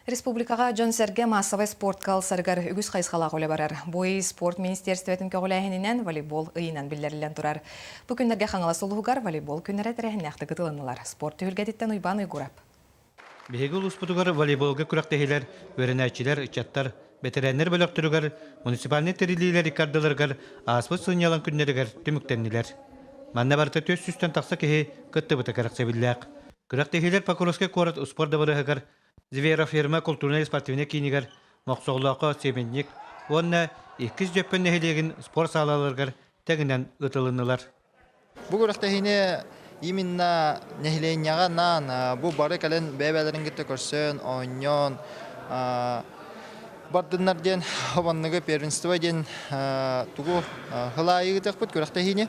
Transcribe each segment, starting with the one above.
Республикаҕа дьон-сэргэ маассабай спортка ылсарыгар үгүс хайысхалаах үлэ барар. Бу ый спорт министиэристибэтин көҕүлээһининэн волейбол ыйынан биллэриллэн турар. Бу күннэргэ Хаҥалас улууһугар волейбол күннэрэ тэрээһиннээхтик ытылыннылар. Спорт түһүлгэтиттэн Уйбаан Уйгурап. Биһиги улууспутугар волейболга күрэхтэһиилэр, үөрэнээччилэр, ыччаттар, бэтэрээннэр бөлөхтөрүгэр, муниципальнай тэриллиилэр икки ардыларыгар ааспыт сынньалаҥ күннэригэр түмүктэннилэр. Манна барыта 400-тэн тахса киһи кыттыбыта кэрэхсэбиллээх. Күрэхтэһиилэр Покровскай куорат успуорт дыбарыаһыгар Звероферма култуурунай-спортивнай киинигэр Мохсоҕолооххо Сиэмэнньик уонна Иккис Дьөппөн нэһилиэгин спорт саалаларыгар тэҥинэн ыытылыннылар. Бу күрэхтэһиини именно нэһилиэнньэҕэ анаан бу бары кэлэн бэйэ-бэйэлэрин кытта көрсөн, оонньоон бардыннар диэн манныгы первенство диэн тугу хылаайы ыытыахпыт күрэхтэһиини.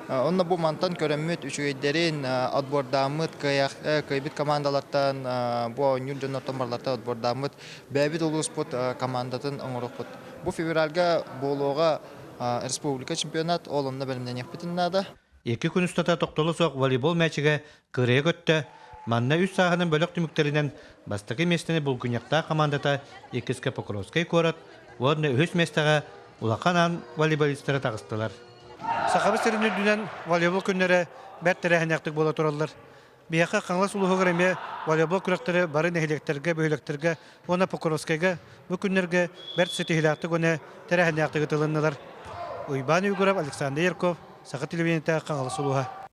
Онно бу мантан көрөммүт үчүгэйдэрин отбордааммыт, кыайбыт командалартан бу оонньуур дьоннортон барылартан отбордааммыт бэйэбит улууспут командатын оҥоруохпут. Бу февральга буолуоҕа республика чемпионат, ол онно бэлэмнэниэхпитин наада. Икки күн устата тохтоло суох волейбол мээчигэ кырыйа көттө. Манна үс сааһынан бөлөх түмүктэринэн бастакы миэстэни Булгунньахтаах хамаандата, иккискэ Покровскай куорат уонна үһүс миэстэҕэ Улахан Аан волейболистара таҕыстылар. Сахабыт сирин үрдүнэн волейбол күннэрэ бэрт тэрээһиннээхтик буола тураллар. Биһиэхэ Хаҥалас улууһугар эмиэ волейбол күрэхтэрэ бары нэһилиэктэргэ, бөһүөлэктэргэ уонна Покровскайга бу күннэргэ бэрт ситиһиилээхтик уонна тэрээһиннээхтик ытылыннылар. Уйбаан Уйгуров, Александр Ярков, Саха телевидениетэ, Хаҥалас улууһа.